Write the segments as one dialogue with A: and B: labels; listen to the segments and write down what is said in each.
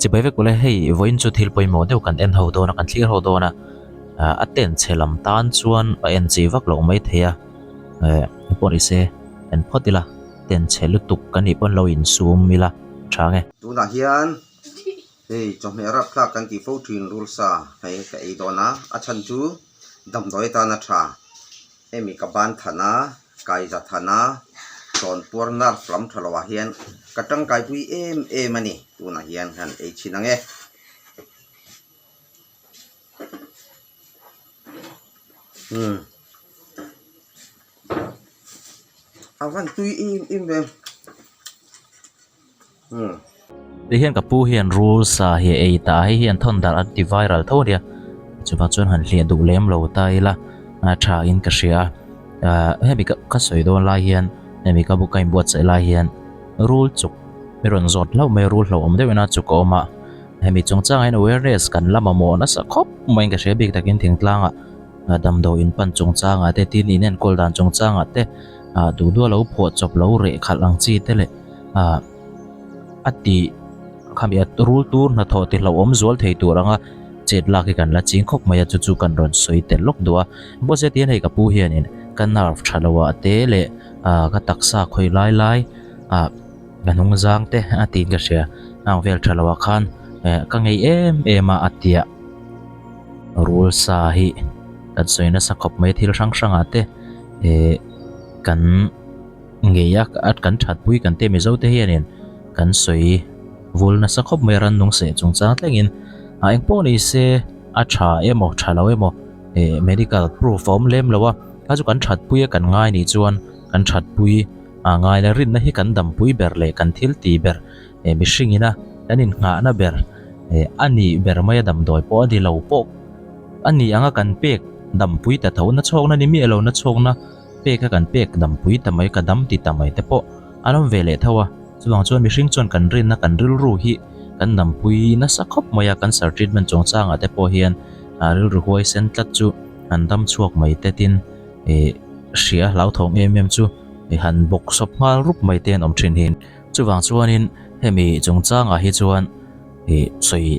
A: Chibai vek ule hei vawiin chu thil pawimawh deuh kan en ho dawn a kan thlir ho dawn a a tent chhe lam tan chuan a en chi vak loh mai thei a eh pawh ni se en phawt ila tent chhe lutuk kan nih pawn lo insum ila tha nge.
B: Tunah hian hei chawhmeh rapthlak kan tih fo thin rulsa hei ka ei dawn a a chhan chu damdawi atana tha. Hemi ka ban than a, kaiza than a, chawnpuar nerve lam tha lo ah hian ka tangkaipui em em a ni. Tunah hian han ei chhin ang e. Umm a van tui em em ve.
A: Ti hian ka pu hian rul sa hi a ei ta a, hei hian thawn darh an ti viral tho ania, chuvang chuan han hliah duh lem lo ta ila a tha in ka hria a, hemi ka sawi dawn lai hian hemi ka book a inbuatsaih lai hian rul chuk mi rawn zawt hlauh mai a rul hlauhawm deuh ina chuk a awm a, hemi chungchangah hian awareness kan la mamawh nasa khawp maiin ka hria bik takin thingtlangah damdawi in pan chungchangah te tin in enkawl dan chungchangah te ah duh duh a lo phuah chawp lo reh khalh ang chi te leh ah a tih khami a rul tur hnathawh ti hlauhawm zual thei tur anga chet lak hi kan la ching khawp mai a chu chu kan rawn sawi tel lawk duh a boss heti hian hei ka pu hianin ka nerve tha lo ah te leh ah ka taksa khawi lai lai ah ka hnung zang te a tiin ka hria ang vel tha lo ah khan eh ka ngei em em a a tia rul sa hi kan sawi nasa khawp mai thil hrang hrang ah te eh kan ngei a a kan that pui kan te mizo te hianin kan sawi vul nasa khawp mai a rannung seh chungchang thlengin a eng pawh ni se a tha emaw tha lo emaw eh medical proof a awm lem lo a kha chu kan that pui a kan ngai nih chuan kan that pui a ngai la rinna hi kan dampui ber leh kan thil ti ber eh mihring ina kan innghahna ber eh a nih ber mai a damdawi pawh a ni lo pawh a ni anga kan pek dampui ta tho na chhawkna ni miah lo na chhawkna pek a kan pek dampui ta mai ka dam ti ta mai te pawh a lam ve leh tho a chuvang chuan mihring chuan kan rinna kan rilru hi kan dampui nasa khawp mai a cancer treatment chungchangah te pawh hian ah rilru huaisen tlat chu an dam chhuak mai te tin eh hria hlauthawng em em chu han bawk sawp nghal rup mai te an awm thin hi. Chuvang chuanin hemi chungchangah hi chuan ih sawi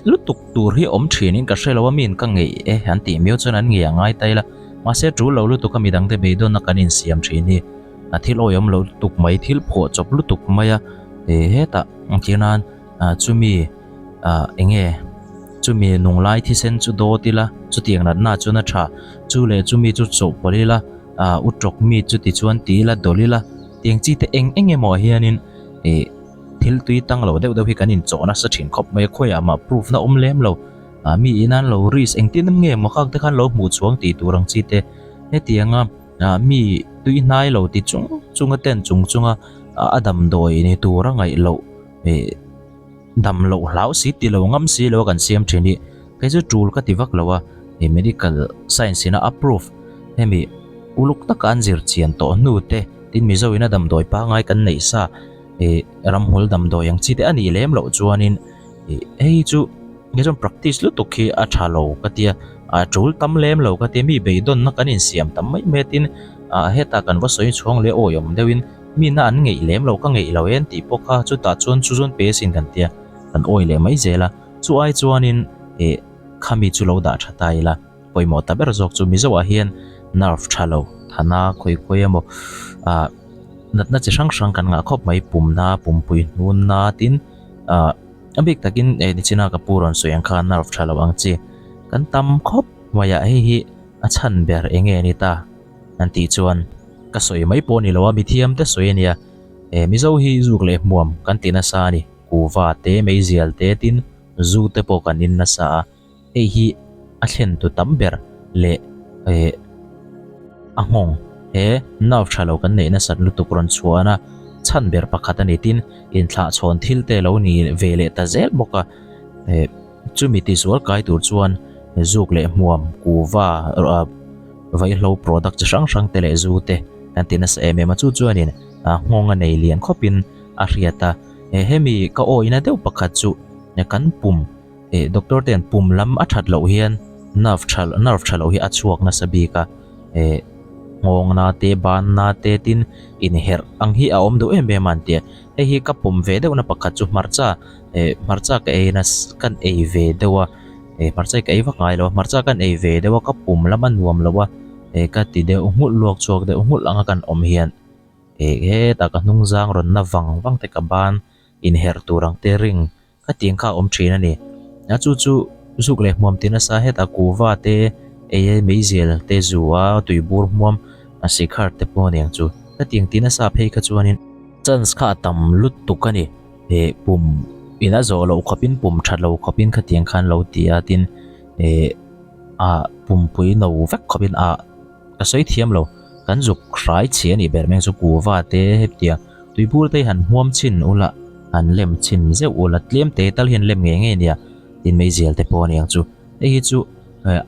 A: lutuk tur hi awm thinin ka hre lo a miin ka ngeih e an tih miau chuan an ngei a ngai ta ila mahse tul lo lutuk a midangte beidawnna kan insiam thin hi a thil awihawm lo lutuk mai thil phuah chawp lutuk mai a ih hetah engtir nan ah chumi ah eng nge chumi nung lai thisen chu dawt ila chutiang natna chuan a tha chu leh chumi chu chawhpawlh ila ah u tawk mi chu tichuan ti ila dawlh ila. Tiang chi te eng eng emaw ah hianin ih thil tui tang lo deuh deuh hi kan inchawh nasa thin khawp mai a khawiah mah proof na awm lem lo ah mi in an lo risk engtin nge maw khak te khan lo hmuh chhuang tih tur ang chi te hetianga ah mi tui hnai lo ti chung chung a ten chung chunga a damdawi ni tur a ngaih loh ih dam loh hlau si ti lo ngam si lo a kan siam thin hi kei chu tul ka ti vak lo a ih medical science in a approve hemi uluk taka an zir chian tawh hnu te tin Mizo in a damdawi pangai kan neih sa ih ramhmul damdawi ang chi te a nih lem loh chuanin ih hei chu nge chuan practice lutuk hi a tha lo ka tia a tul tam lem lo ka tia mi beidawnna kan insiam tam mai mai a tin ah hetah kan va sawi chhuang leh awi awm deuhin mi na an ngeih lem lo ka ngeih lo en tih pawh kha chutah chuan chu chuan pe sin kan tia kan awi leh mai zel a chu ai chuanin ih khami chu lo dah tha ta ila. Pawimawh ta ber zawk chu Mizo ah hian nerve tha lo thana khawi khawi emaw ah natna chi hrang hrang kan ngah khawp mai pumna pumpui hnunna tin ah a bik takin eh nichina ka pu rawn sawi ang khan nerve tha lo ang chi kan tam khawp mai ah hei hi a chhan ber eng nge ni ta an tih chuan ka sawi mai pawh a ni lo a mithiam te sawi a nia eh Mizo hi zuk leh hmuam kan ti nasa a ni kuva te meizial te tin zu te pawh kan in nasa a. Hei hi a thlen tu tam ber leh eh a nghawng he nerve tha lo kan neih nasat lutuk rawn chhuahna chhan ber pakhat a ni tin inthlah chhawn thil te lo ni ve leh ta zel bawk a eh chumi tizual kai tur chuan zuk leh hmuam kuva vaihlo product chi hrang hrang te leh zu te kan ti nasa em em a chu chuanin a nghawng a nei lian khawpin a hriat a eh hemi ka awina deuh pakhat chu kan pum. Eh doctor ten pum lam a that loh hian nerve tha nerve tha loh hi a chhuak nasa bik a eh Nghawng na te, ban na te tin inherh ang hi a awm duh em em a an ti a. Hei hi ka pawm ve deuhna pakhat chu hmarcha eh hmarcha ka ei na kan ei ve deuh a eh hmarcha hi ka ei vak ngai lo a hmarcha kan ei ve deuh a ka pum lam a nuam lo a eh ka ti deuh nghulh luak chhuak deuh nghulh anga kan awm hian eh hetah ka hnung zang rawn na vang vang te ka ban inherh tur ang te ring Khatiang kha a awm thin a ni. A chu chu zuk leh hmuam ti nasa hetah kuhva te ei a meizial te zu a tuibur hmuam a sikhar te pawh a niang chu. Khatiang ti nasa phei kha chuanin chance kha a tam lutuk a ni. Eh pum in a zawh loh khawpin pum that lo khawpin khatiang khan lo ti a tin eh ah pumpui no vek khawpin ah Ka sawi thiam lo, kan zuk hrai chhe a nih ber mai chu kuhva te hetiang tuibur te hi han hmuam chhin ula, han lem chhin zeuh ula, tlem te tal hian lem ngei ngei ania, tin meizial te pawh a niang chu. Hei hi chu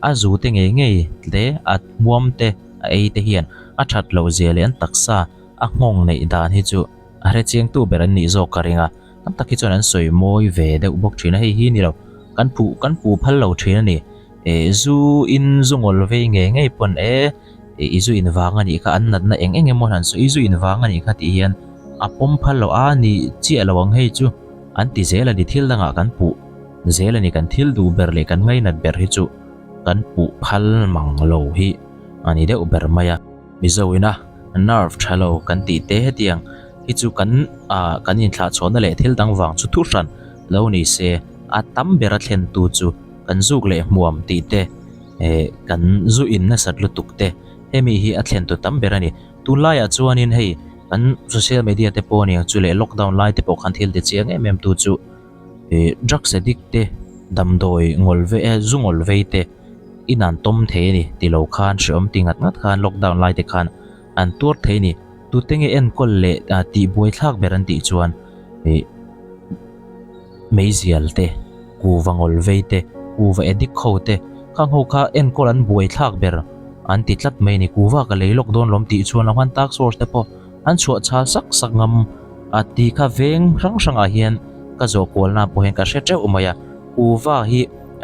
A: a zu te ngei ngei te a hmuam te a ei te hian a that loh zia leh an taksa a nghawng neih dan hi chu a hrechiang tu ber an nih zawk ka ring a, tam tak hi chuan an sawi mawi ve deuh bawk thin a, hei hi ni lo kan phuh kan puh phal lo thin a ni. Eh zu in zu ngawl vei ngei ngei pawn e i zu in vang a nih kha an natna eng eng emaw han sawi i zu in vang a nih kha tih hian a pawm phal loh a ni chiah lo ang hei chu an ti zel a ni thil dangah kan puh zel a ni kan thil duh ber leh kan ngainat ber hi chu kan puh phal mang lo hi a ni deuh ber mai a. Mizo ina nerve tha lo kan tih te hetiang hi chu kan ah kan inthlahchhawnna leh thil dang vang chu thu hran lo ni se a tam ber a thlen tu chu kan zuk leh hmuam tih te eh kan zu in nasat lutuk te hemi hi a thlen tu tam ber a ni. Tunlaiah chuanin hei kan social media te pawh aniang chu leh lockdown lai te pawh khan thil ti chiang em em tu chu eh drugs addict te damdawi ngawl ve eh zu ngawl vei te in an tawm thei a ni ti lo khan hrehawm ti ngat ngat khan lockdown lai te khan an tuar thei a ni. Tute nge enkawl leh tih buai thlak ber an tih chuan ih meizial te, kuhva ngawl vei te, kuhva addict ho te khang ho kha enkawl an buai thlak ber an ti tlat mai a ni. Kuhva ka lei lawk dawn lawm tih chuan lo khan task force te pawh an chhuah chhal sak sak ngam a tih kha veng hrang hrangah hian ka zawh kualna pawh hian ka hre teuh mai a. Kuhva hi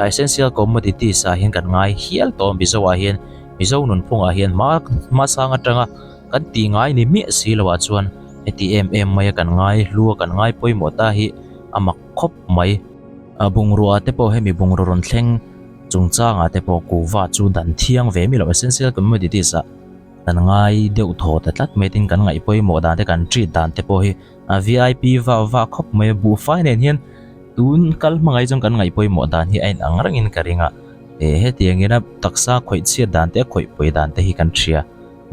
A: essential commodities ah hian kan ngai hial tawh a Mizo ah hian Mizo nunphungah hian hma hmasang atanga kan tih ngai ni miah si lo ah chuan heti em em maia kan ngai hlu a kan ngai pawimawh ta hi a mak khawp mai. A bungrua te pawh hemi bungraw rawn thleng chungchangah te pawh kuhva chu dan thiang ve mi lo essential commodities ah kan ngai deuh thaw ta tlat mai tin kan ngaih pawimawh dan te kan treat dan te pawh hi a vip vah vah khawp mai a buhfai nen hian tun kal hmangaih chuan kan ngaih pawimawh dan hi a inang rengin ka ring a eh hetiang ina taksa khawih chhiat dan te khawih pawi dan te hi kan hria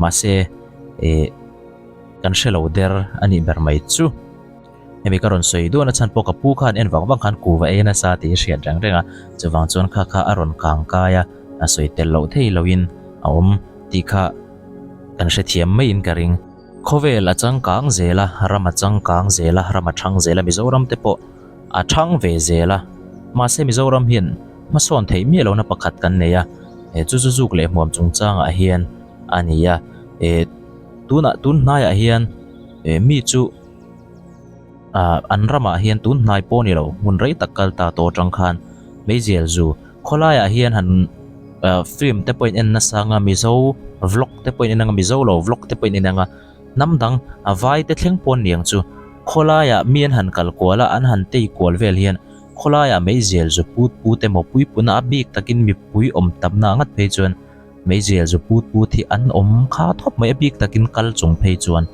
A: mahse eh kan hre lo der a nih ber mai chu hemi ka rawn sawi duan a chhan pawh ka pu khan en vang vang khan kuva ei nasa tih a hriat reng reng a chuvang chuan kha kha a rawn kang kai a a sawi tel loh thei loin a awm tih kha kan hrethiam maiin ka ring. Khawvel a changkang zel a, ram a changkang zel a, ram a thang zel a, Mizoram te pawh a thang ve zel a. Mahse Mizoram hian hmasawn theih miah lohna pakhat kan nei a, eh chu chu zuk leh hmuam chungchangah hian a ni a. Eh tunah tun hnaiah hian eh mi chu ah an ramah hian tun hnai pawh ni lo hmun rei tak kal ta tawh atang khan meizial zu khawlaiah hian han ah film te pawhin en nasa anga mizo vlog te pawhin en anga mizo lo vlog te pawhin en anga hnam dang a vai te thleng pawn niang chu khawlaiah mi an han kal kual a an han tei kual vel hian khawlaiah meizial zu put put emaw puipuna a bik takin mipui awm tamna ngat phei chuan Meizial zu put put hi an awm kha thawp mai a bik takin kal chung phei chuan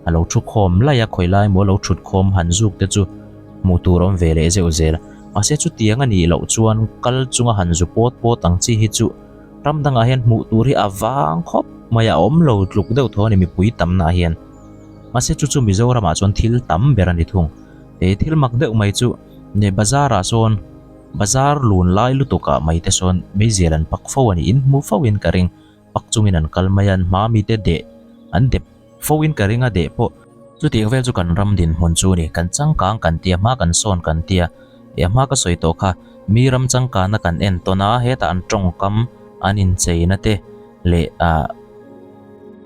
A: a lo thu khawm laih a, khawi lai maw lo thut khawm han zuk te chu hmuh tur awm ve leh zeuh zel a. Mahse chutiang a nih loh chuan kal chunga han zu pawt pawt ang chi hi chu ram dangah hian hmuh tur hi a vang khawp mai a, a awm lo tluk deuh tho a ni mipui tamnaah hian. Mahse chu chu Mizoramah chuan thil tam ber a ni thung. He thil mak deuh mai chu bazar ah sawn Bazar lun lai lutuk ah mai te sawn meizial an pak fo a ni, in hmu fo in ka ring, pak chungin an kal mai a, an hma mite deh an dep fo in ka ring a deh pawh. Chutiang vel chu kan ram dinhmun chu a ni, kan changkang kan tia, hma kan sawn kan tia, eh a hma ka sawi tawh kha, mi ram changkana kan en tawn a, hetah an tawngkam an incheina te leh ah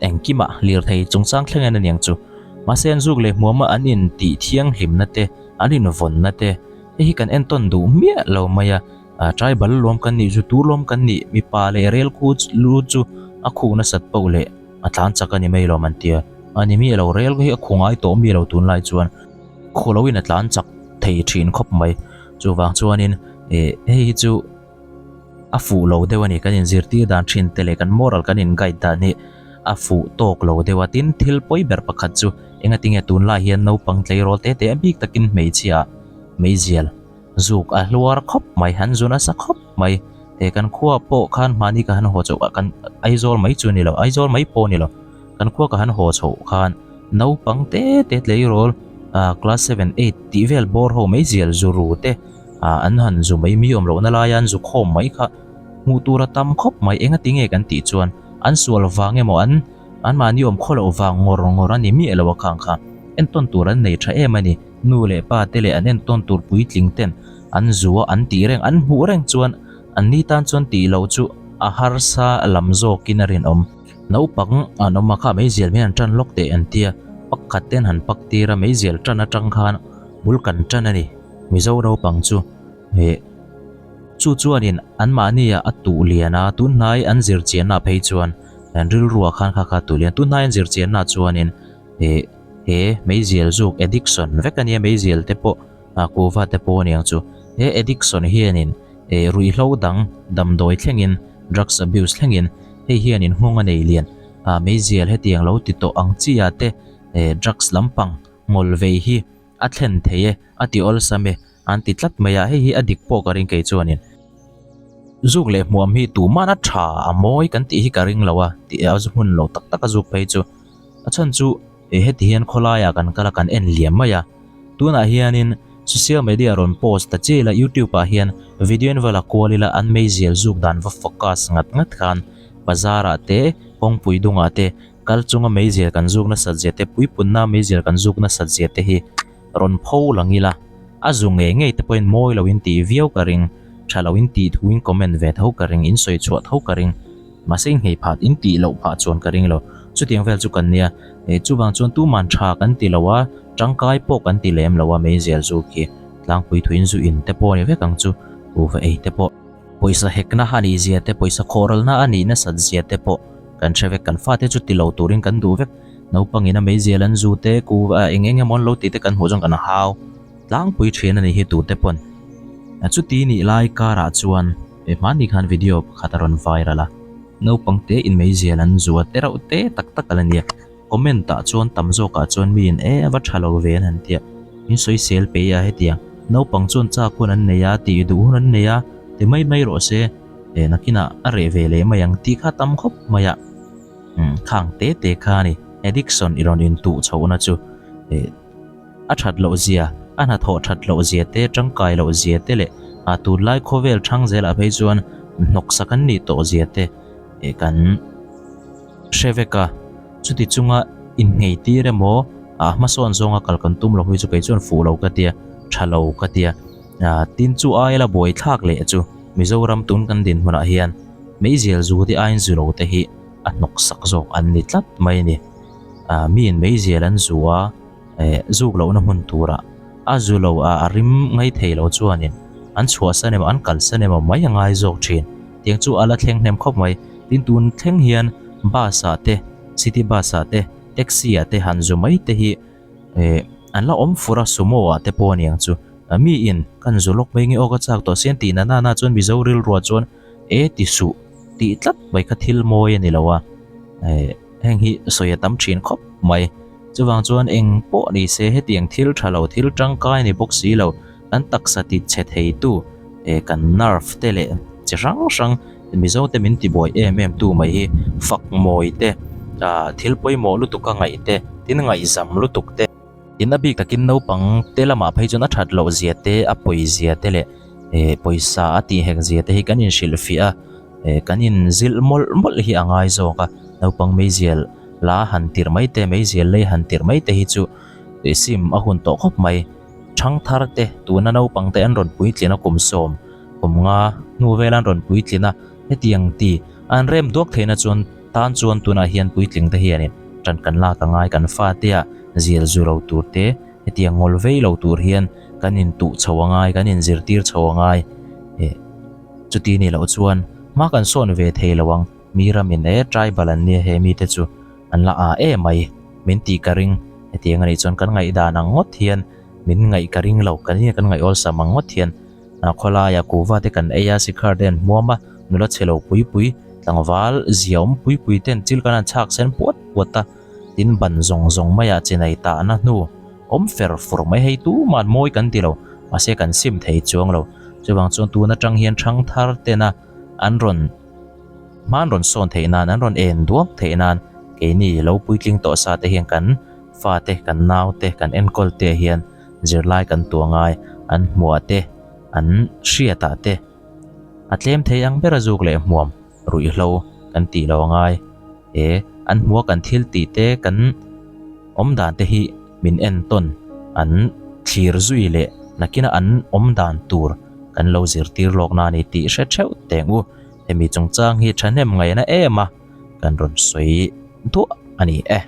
A: engkimah lirthei chungchang thleng en a niang chu, mahse an zuk leh hmuam a an intih thianghlimna te, an invawnna te. Hei hi kan entawn duh miah lo mai a, ah tribal lawm kan nih chu tu lawm kan nih mipa leh rel khu lu chu a khuk nasat poh leh A tlan chak a ni mai lawm an tia. A ni miah lo, rel hi a khu ngai tawh miah lo tunlai chuan khu loin a tlan chak thei thin khawp mai. Chuvang chuanin eh hei hi chu a fuh lo deuh a ni. Kan inzirtir dan thin te leh kan moral kan in guide dan hi a fuh tawk lo deuh a. Tin, thil pawi ber pakhat chu engatinge tunlai hian naupang tleirawl te te a bik takin hmeichhia meizial Zuk a hluar khawp mai, han zu nasa khawp mai. He kan khua pawh khan hmani ka han haw chhoh a, kan Aizawl mai chu ni lo, Aizawl mai pawh ni lo. Kan khua ka han haw chhoh khan naupang te te tleirawl ah class seven eight tih vel bawr ho mai zial zu ru te ah an han zu mai mi awm lohna laia an zu khawm mai kha hmuh tur a tam khawp mai. Engati nge kan tih chuan an sual vang emaw an anmahni awm khaw loh vang ngawr ngawr a ni miah lo a khang kha entawn tur an nei tha em a ni. Nu leh pa te leh an entawn tur puitling ten an zu a an tih reng an hmuh reng chuan an ni tan chuan tih loh chu a harsa lam zawkin a rinawm. Naupang an awm a kha meizial hian an tan lawk teh an tia pakhat ten han pak tir a meizial tan atang khan bul kan tan a ni Mizo naupang chu eh chu chuanin anmahni ah a tuh lian a tunhnai an zirchianna phei chuan an rilruah khan kha kha tuh lian tunhnai an zirchianna chuanin eh He meizial zuk addiction vek a nia meizial te pawh ah kuhva te pawh a niang chu. He addiction hianin eh ruihhlo dang damdawi thlengin drugs abuse thlengin hei hianin nghawng a nei lian ah meizial hetiang lo ti tawh ang chi ah te eh drugs lampang ngawl vei hi a thlen thei e a ti awlsam e an ti tlat mai a hei hi a dik pawh ka ring kei chuanin zuk leh hmuam hi tuman a tha a mawi kan tih hi ka ring lo a tih a hmun lo tak tak a zuk phei chu. A chhan chu eh heti hian khawlaiah kan kal a kan en liam mai a, tunah hianin social media rawn post ta chiah ila youtube ah hian video in va la kual ila an meizial zuk dan va focus ngat ngat khan bazar ah te kawngpui dungah te kal chunga meizial kan zuk nasat zia te puipunna meizial kan zuk nasat zia te hi rawn pho lang ila a zu ngei ngei te pawhin mawi lo in tih viau ka ring tha lo in tih thu in comment ve tho ka ring in sawi chhuah tho ka ring. Mahse i nghei phah in tih loh phah chuan ka ring lo. Chutiang vel chu kan nia. Eh chuvang chuan tuman tha kan ti lo a, tangkai pawh kan ti lem lo a meizial zu khi tlangpui thuin zu in te pawh a ni vek ang chu, kuhva ei te pawh. Pawisa hekna a nih zia te, pawisa khawhralna a nih nasat zia te pawh kan hre vek. Kan fate chu ti lo turin kan duh vek. Naupangin a meizial an zu te, kuhva eng eng emaw an lo tih te kan hmuh chuan kan hau tlangpui thin a ni hi tute pawn. Chuti nih lai karah chuan. He hmani khan video pakhat a rawn viral a, naupang te in meizial an zuah te reuh te tak tak a la nia. Comment ah chuan tam zawkah chuan miin e a va tha lo ve an han tia, min sawisel pe a hetiang naupang chuan chak hun an nei a, tih duh hun an nei a, ti mai mai rawh se, eh nakinah a reh ve leh mai ang tih kha tam khawp mai a, umm khang te te kha a ni addiction i rawn intuh chhohna chu eh. A that loh zia, a hnathawh that loh zia te, tangkai loh zia te leh a tunlai khawvel thang zelah phei chuan hnawksak an nih tawh zia te kan hre vek a. Chuti chunga innghei tir emaw a hmasawn zawnga kal kan tum lo hi chu kei chuan fuh lo ka tia, tha lo ka tia. Tin chu aia la buai thlak leh chu Mizoram tun kan dinhmunah hian meizial zu te aiin zu lo te hi a hnawksak zawk an ni tlat mai a ni. Miin meizial an zu a. eh zuk lohna hmun turah a zu lo a a rim ngai thei lo chuanin an chhuahsan emaw an kalsan emaw mai a ngai zawk thin. Tiang chu a la thleng hnem khawp mai. Tin tun thleng hian bus ah te city bus ah te taxi ah te han zu mai te hi eh an la awm fur a sumo ah te pawh aniang chu. Mi in kan zu lawk mai nge aw ka chak tawh sian tih na nana chuan Mizo rilruah chuan e ti suh tih tlat mai kha thil mawi a ni lo a eh heng hi sawi a tam thin khawp mai. Chuvang chuan eng pawh ni se hetiang thil tha lo thil tangkai ni bawk si lo kan taksa ti chhe thei tu eh kan nerve te leh chi hrang hrang Mizo te min ti buai em em tu mai hi fak mawi te ah thil pawimawh lutuk a ngaih te tin ngaihzam lutuk te tin a bik takin naupang te lamah phei chuan a that loh zia te a pawi zia te leh eh pawisa a tih hek zia te hi kan inhrilhfiah a eh kan inzilh mawlh mawlh hi a ngai zawk a naupang meizial La han tirh mai te, meizial lei han tirh mai te hi chu sim a hun tawh khawp mai. Thangthar te, tuna naupang te an rawn puitlin a kum sawm, kum nga hnu vel an rawn puitlin a, hetiang ti an rem duak theihna chuan tan chuan tunah hian puitling te hianin tan kan lak a ngai kan fate ah zial zu lo tur te, hetiang ngawl vei lo tur hian kan intuh chho a ngai, kan inzirtir chho a ngai. Chuti nih loh chuan hma kan sawn ve thei lo ang. Mi ramin e tribal an nia he mite chu. An la a e mai min tih ka ring. Hetiang anih chuan kan ngaihdan ang ngawt hian min ngaih ka ring lo. Kan hian kan ngaih awlsam ang ngawt hian khawlaia kuhva te kan ei a, sikhar te an hmuam a, nula chhe lo pui pui, tlangval zia awm pui pui ten chil kan han chhak sen puat puat a, tin ban zawng zawng maiah chinai tahna hnu awm fer fur mai hei tuman mawi kan ti lo, mahse kan sim thei chuang lo. Chuvang chuan tun atang hian thangthar tena an rawn. Hma an rawn sawn theih nan, an rawn en duak theih nan keini lo puitling tawh sa te hian kan fate, kan naute, kan enkawl te hian zirlai kan tuah ngai, an hmuah te, an hriatah te a tlem thei ang ber a zuk leh hmuam ruihhlo kan tih lo angai. He an hmuha kan thil tih te, kan awm dan te hi min entawn an thlir zui leh nakina an awm dan tur kan lo zirtir lawk na a ni tih hre theuh teng u. Hemi chungchang hi thahnem ngaihna em a, kan rawn sawi duah a ni e.